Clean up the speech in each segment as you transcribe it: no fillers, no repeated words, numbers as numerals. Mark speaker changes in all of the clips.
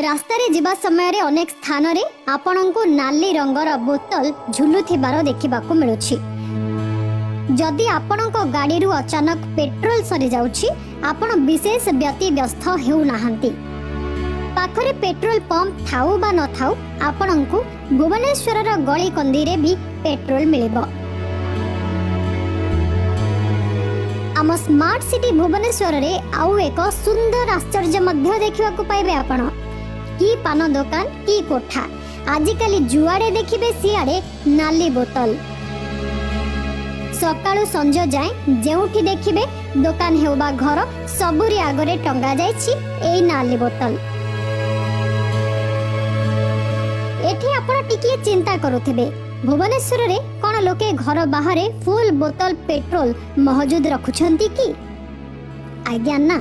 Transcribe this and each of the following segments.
Speaker 1: ରାସ୍ତାରେ ଯିବା ସମୟରେ ଅନେକ ସ୍ଥାନରେ ଆପଣଙ୍କୁ ନାଲି ରଙ୍ଗର ବୋତଲ ଝୁଲୁଥିବାର ଦେଖିବାକୁ ମିଳୁଛି। ଯଦି ଆପଣଙ୍କ ଗାଡ଼ିରୁ ଅଚାନକ ପେଟ୍ରୋଲ ସରିଯାଉଛି, ଆପଣ ବିଶେଷ ବ୍ୟତିବ୍ୟସ୍ତ ହେଉନାହାନ୍ତି। ପାଖରେ ପେଟ୍ରୋଲ ପମ୍ପ ଥାଉ ବା ନଥାଉ, ଆପଣଙ୍କୁ ଭୁବନେଶ୍ୱରର ଗଳି କନ୍ଦିରେ ବି ପେଟ୍ରୋଲ ମିଳିବ। ଆମ ସ୍ମାର୍ଟ ସିଟି ଭୁବନେଶ୍ୱରରେ ଆଉ ଏକ ସୁନ୍ଦର ଆଶ୍ଚର୍ଯ୍ୟ ମଧ୍ୟ ଦେଖିବାକୁ ପାଇବେ ଆପଣ। କି ପାନ ଦୋକାନ, କି କୋଠା, ଆଜିକାଲି ଯୁଆଡ଼େ ଦେଖିବେ ସିଆଡ଼େ ନାଲି ବୋତଲ। ସକାଳୁ ସଞ୍ଜ ଯାଏଁ ଯେଉଁଠି ଦେଖିବେ, ଦୋକାନ ହେଉ ବା ଘର, ସବୁରି ଆଗରେ ଟଙ୍ଗା ଯାଇଛି ଏଇ ନାଲି ବୋତଲ। ଏଠି ଆପଣ ଟିକିଏ ଚିନ୍ତା କରୁଥିବେ, ଭୁବନେଶ୍ୱରରେ କ'ଣ ଲୋକେ ଘର ବାହାରେ ଫୁଲ ବୋତଲ ପେଟ୍ରୋଲ ମହଜୁଦ ରଖୁଛନ୍ତି କି? ଆଜ୍ଞା ନା।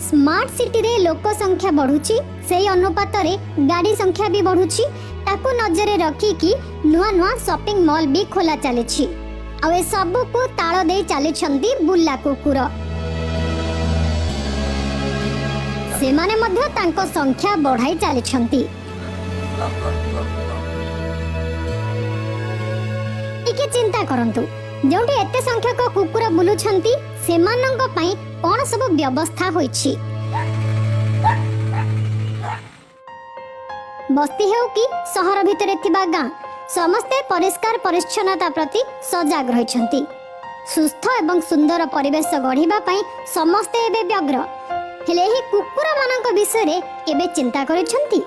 Speaker 1: ସ୍ମାର୍ଟ ସିଟିରେ ଲୋକ ସଂଖ୍ୟା ବଢୁଛି, ସେଇ ଅନୁପାତରେ ଗାଡ଼ି ସଂଖ୍ୟା ବି ବଢୁଛି। ତାକୁ ନଜରରେ ରଖିକି ନୂଆ ନୂଆ ସପିଂ ମଲ୍ ବି ଖୋଲା ଚାଲିଛି। ଆଉ ଏ ସବୁକୁ ତାଳ ଦେଇ ଚାଲିଛନ୍ତି ବୁଲା କୁକୁର। ସେମାନେ ମଧ୍ୟ ତାଙ୍କ ସଂଖ୍ୟା ବଢାଇ ଚାଲିଛନ୍ତି। ଟିକେ ଚିନ୍ତା କରନ୍ତୁ, ଯେଉଁଠି ଏତେ ସଂଖ୍ୟକ କୁକୁର ବୁଲୁଛନ୍ତି, ସେମାନଙ୍କ ପାଇଁ କ'ଣ ସବୁ ବ୍ୟବସ୍ଥା ହୋଇଛି? ବସ୍ତି ହେଉ କି ସହର ଭିତରେ ଥିବା ଗାଁ, ସମସ୍ତେ ପରିଷ୍କାର ପରିଚ୍ଛନ୍ନତା ପ୍ରତି ସଜାଗ ରହିଛନ୍ତି। ସୁସ୍ଥ ଏବଂ ସୁନ୍ଦର ପରିବେଶ ଗଢ଼ିବା ପାଇଁ ସମସ୍ତେ ଏବେ ବ୍ୟଗ୍ର। ହେଲେ ଏହି କୁକୁରମାନଙ୍କ ବିଷୟରେ କେବେ ଚିନ୍ତା କରିଛନ୍ତି?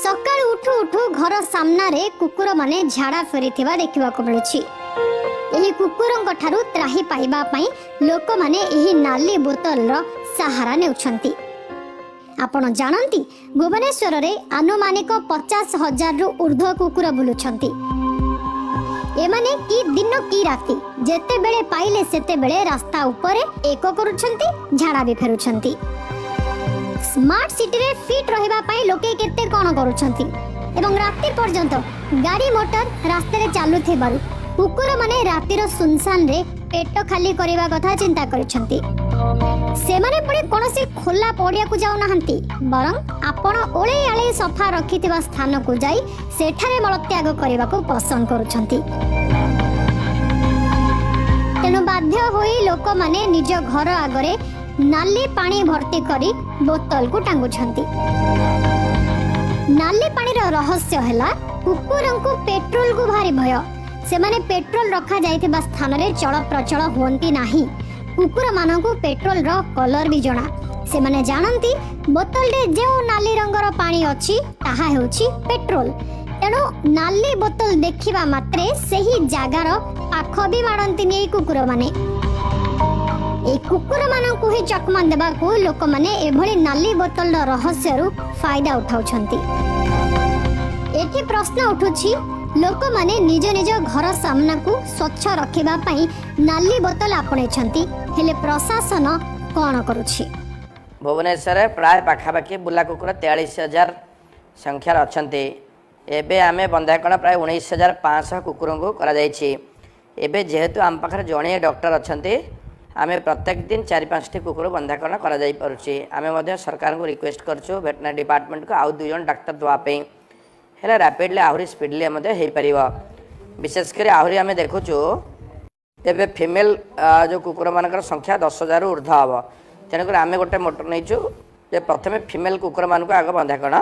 Speaker 1: ସକାଳୁ ଉଠୁ ଉଠୁ ଘର ସାମ୍ନାରେ କୁକୁରମାନେ ଝାଡ଼ା ଫେରିଥିବା ଦେଖିବାକୁ ମିଳୁଛି। ଏହି କୁକୁରଙ୍କ ଠାରୁ ତ୍ରାହି ପାଇବା ପାଇଁ ଲୋକମାନେ ଏହି ନାଲି ବୋତଲର ସାହାରା ନେଉଛନ୍ତି। ଆପଣ ଜାଣନ୍ତି, ଭୁବନେଶ୍ୱରରେ ଆନୁମାନିକ 50,000ରୁ ଉର୍ଦ୍ଧ୍ୱ କୁକୁର ବୁଲୁଛନ୍ତି। ଏମାନେ କି ଦିନ କି ରାତି, ଯେତେବେଳେ ପାଇଲେ ସେତେବେଳେ ରାସ୍ତା ଉପରେ ଏକ କରୁଛନ୍ତି, ଝାଡ଼ା ବି ଫେରୁଛନ୍ତି। ସ୍ମାର୍ଟ ସିଟିରେ ଫିଟ୍ ରହିବା ପାଇଁ ଲୋକେ କେତେ କ'ଣ କରୁଛନ୍ତି ଏବଂ ରାତି ପର୍ଯ୍ୟନ୍ତ ଗାଡ଼ି ମୋଟର ରାସ୍ତାରେ ଚାଲୁଥିବାରୁ କୁକୁରମାନେ ରାତିର ସୁନସାନରେ ପେଟ ଖାଲି କରିବା କଥା ଚିନ୍ତା କରିଛନ୍ତି। ସେମାନେ ପୁଣି କୌଣସି ଖୋଲା ପଡ଼ିଆକୁ ଯାଉନାହାନ୍ତି, ବରଂ ଆପଣ ଓଳେଇ ଆଳେଇ ସଫା ରଖିଥିବା ସ୍ଥାନକୁ ଯାଇ ସେଠାରେ ମଳତ୍ୟାଗ କରିବାକୁ ପସନ୍ଦ କରୁଛନ୍ତି। ତେଣୁ ବାଧ୍ୟ ହୋଇ ଲୋକମାନେ ନିଜ ଘର ଆଗରେ ନାଲି ପାଣି ଭର୍ତ୍ତି କରି ବୋତଲକୁ ଟାଙ୍ଗୁଛନ୍ତି। ନାଲି ପାଣିର ରହସ୍ୟ ହେଲା, କୁକୁରଙ୍କୁ ପେଟ୍ରୋଲକୁ ଭାରି ଭୟ। ସେମାନେ ପେଟ୍ରୋଲ ରଖାଯାଇଥିବା ସ୍ଥାନରେ ଚଳପ୍ରଚଳ ହୁଅନ୍ତି ନାହିଁ। କୁକୁରମାନଙ୍କୁ ପେଟ୍ରୋଲର କଲର ବି ଜଣା। ସେମାନେ ଜାଣନ୍ତି ବୋତଲରେ ଯେଉଁ ନାଲି ରଙ୍ଗର ପାଣି ଅଛି, ତାହା ହେଉଛି ପେଟ୍ରୋଲ। ତେଣୁ ନାଲି ବୋତଲ ଦେଖିବା ମାତ୍ରେ ସେହି ଜାଗାର ପାଖ ବି ମାଡ଼ନ୍ତିନି ଏଇ କୁକୁରମାନେ। ଏଇ କୁକୁରମାନଙ୍କୁ ହିଁ ଚକମା ଦେବାକୁ ଲୋକମାନେ ଏଭଳି ନାଲି ବୋତଲର ରହସ୍ୟରୁ ଫାଇଦା ଉଠାଉଛନ୍ତି। ଏଠି ପ୍ରଶ୍ନ ଉଠୁଛି, ଲୋକମାନେ ନିଜ ନିଜ ଘର ସାମ୍ନାକୁ ସ୍ୱଚ୍ଛ ରଖିବା ପାଇଁ ନାଲି ବୋତଲ ଆପଣେଇଛନ୍ତି, ହେଲେ ପ୍ରଶାସନ କ'ଣ କରୁଛି?
Speaker 2: ଭୁବନେଶ୍ୱରରେ ପ୍ରାୟ ପାଖାପାଖି ବୁଲା କୁକୁର 43,000 ସଂଖ୍ୟାରେ ଅଛନ୍ତି। ଏବେ ଆମେ ବନ୍ଧ୍ୟାକରଣ ପ୍ରାୟ 19,500 କୁକୁରଙ୍କୁ କରାଯାଇଛି। ଏବେ ଯେହେତୁ ଆମ ପାଖରେ ଜଣିଏ ଡକ୍ଟର ଅଛନ୍ତି, ଆମେ ପ୍ରତ୍ୟେକ ଦିନ ଚାରି ପାଞ୍ଚଟି କୁକୁର ବନ୍ଧ୍ୟାକରଣ କରାଯାଇପାରୁଛି। ଆମେ ମଧ୍ୟ ସରକାରଙ୍କୁ ରିକ୍ୱେଷ୍ଟ କରୁଛୁ ଭେଟେନାରୀ ଡିପାର୍ଟମେଣ୍ଟକୁ ଆଉ ଦୁଇ ଜଣ ଡାକ୍ତର ଦେବା ପାଇଁ, ହେଲେ ରାପିଡ଼ଲି ଆହୁରି ସ୍ପିଡ଼ଲି ମଧ୍ୟ ହେଇପାରିବ। ବିଶେଷ କରି ଆହୁରି ଆମେ ଦେଖୁଛୁ, ଏବେ ଫିମେଲ୍ ଯେଉଁ କୁକୁରମାନଙ୍କର ସଂଖ୍ୟା 10,000ରୁ ଉର୍ଦ୍ଧ୍ୱ ହେବ। ତେଣୁକରି ଆମେ ଗୋଟେ ମୋଟର ନେଇଛୁ ଯେ ପ୍ରଥମେ ଫିମେଲ୍ କୁକୁରମାନଙ୍କୁ ଆଗ ବନ୍ଧ୍ୟାକରଣ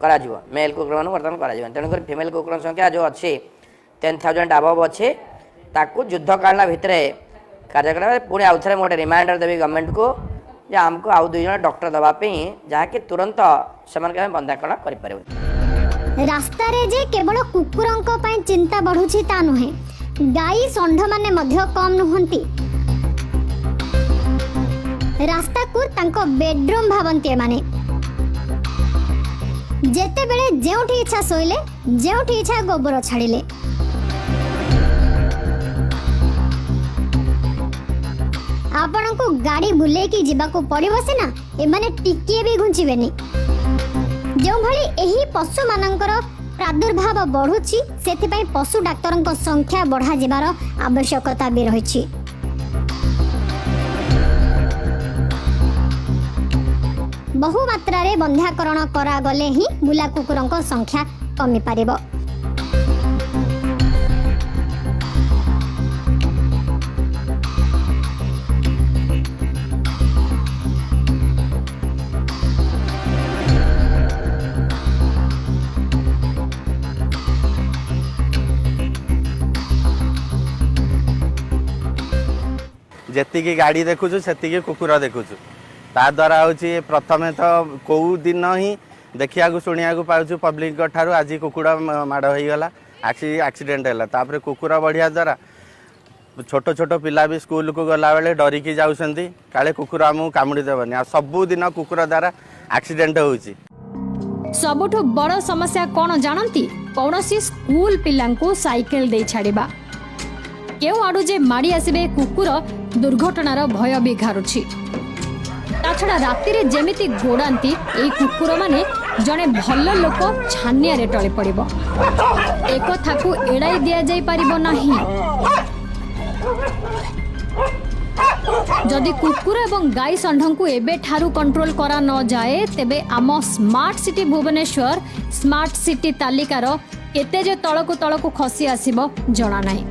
Speaker 2: କରାଯିବ, ମେଲ୍ କୁକୁରମାନଙ୍କୁ ବର୍ତ୍ତମାନ କରାଯିବ। ତେଣୁକରି ଫିମେଲ୍ କୁକୁରଙ୍କ ସଂଖ୍ୟା ଯେଉଁ ଅଛି, 10,000 ଆବଭ୍ ଅଛି, ତାକୁ ଯୁଦ୍ଧକାଳୀନ ଭିତରେ କାର୍ଯ୍ୟକ୍ରମ। ପୁଣି ଆଉ ଥରେ ମୁଁ ଗୋଟେ ରିମାଇଣ୍ଡର ଦେବି ଗଭର୍ଣ୍ଣମେଣ୍ଟକୁ ଯେ ଆମକୁ ଆଉ ଦୁଇ ଜଣ ଡକ୍ଟର ଦେବା ପାଇଁ, ଯାହାକି ତୁରନ୍ତ ସେମାନଙ୍କୁ ଆମେ ବନ୍ଧ୍ୟାକରଣ କରିପାରିବୁ।
Speaker 1: ରାସ୍ତାରେ ଯେ କେବଳ କୁକୁରଙ୍କ ପାଇଁ ଚିନ୍ତା ବଢୁଛି ତା ନୁହେଁ, ଗାଈ ଷଣ୍ଢମାନେ ମଧ୍ୟ କମ୍ ନୁହନ୍ତି। ରାସ୍ତାକୁ ତାଙ୍କ ବେଡରୁମ୍ ଭାବନ୍ତି ଏମାନେ। ଯେତେବେଳେ ଯେଉଁଠି ଇଚ୍ଛା ଶୋଇଲେ, ଯେଉଁଠି ଇଚ୍ଛା ଗୋବର ଛାଡ଼ିଲେ। ଆପଣଙ୍କୁ ଗାଡ଼ି ବୁଲେଇକି ଯିବାକୁ ପଡ଼ିବ ସିନା, ଏମାନେ ଟିକିଏ ବି ଘୁଞ୍ଚିବେନି। ଯେଉଁଭଳି ଏହି ପଶୁମାନଙ୍କର ପ୍ରାଦୁର୍ଭାବ ବଢୁଛି, ସେଥିପାଇଁ ପଶୁ ଡାକ୍ତରଙ୍କ ସଂଖ୍ୟା ବଢ଼ାଯିବାର ଆବଶ୍ୟକତା ବି ରହିଛି। ବହୁ ମାତ୍ରାରେ ବନ୍ଧ୍ୟାକରଣ କରାଗଲେ ହିଁ ବୁଲା କୁକୁରଙ୍କ ସଂଖ୍ୟା କମିପାରିବ।
Speaker 3: ଯେତିକି ଗାଡ଼ି ଦେଖୁଛୁ, ସେତିକି କୁକୁର ଦେଖୁଛୁ। ତା ଦ୍ୱାରା ହେଉଛି, ପ୍ରଥମେ ତ କେଉଁ ଦିନ ହିଁ ଦେଖିବାକୁ ଶୁଣିବାକୁ ପାଉଛୁ ପବ୍ଲିକଙ୍କ ଠାରୁ, ଆଜି କୁକୁର ମାଡ଼ ହେଇଗଲା, ଆକ୍ସିଡେଣ୍ଟ ହେଲା। ତାପରେ କୁକୁର ବଢ଼ିବା ଦ୍ୱାରା ଛୋଟ ଛୋଟ ପିଲା ବି ସ୍କୁଲକୁ ଗଲାବେଳେ ଡରିକି ଯାଉଛନ୍ତି, କାଳେ କୁକୁର ଆମକୁ କାମୁଡ଼ି ଦେବନି। ଆଉ ସବୁଦିନ କୁକୁର ଦ୍ୱାରା ଆକ୍ସିଡେଣ୍ଟ ହେଉଛି।
Speaker 4: ସବୁଠୁ ବଡ଼ ସମସ୍ୟା କ'ଣ ଜାଣନ୍ତି? କୌଣସି ସ୍କୁଲ ପିଲାଙ୍କୁ ସାଇକେଲ ଦେଇ ଛାଡ଼ିବା। କେଉଁ ଆଡ଼ୁ ଯେ ମାଡ଼ି ଆସିବେ କୁକୁର, ଦୁର୍ଘଟଣାର ଭୟ ବି ଘାରୁଛି। ତା ଛଡ଼ା ରାତିରେ ଯେମିତି ଗୋଡ଼ାନ୍ତି ଏଇ କୁକୁରମାନେ, ଜଣେ ଭଲ ଲୋକ ଛାନିଆରେ ଟଳି ପଡ଼ିବ। ଏକଥାକୁ ଏଡ଼ାଇ ଦିଆଯାଇ ପାରିବ ନାହିଁ। ଯଦି କୁକୁର ଏବଂ ଗାଈ ଷଣ୍ଢଙ୍କୁ ଏବେଠାରୁ କଣ୍ଟ୍ରୋଲ କରା ନଯାଏ, ତେବେ ଆମ smart city Bhubaneswar smart city ତାଲିକାର କେତେ ଯେ ତଳକୁ ତଳକୁ ଖସି ଆସିବ ଜଣା ନାହିଁ।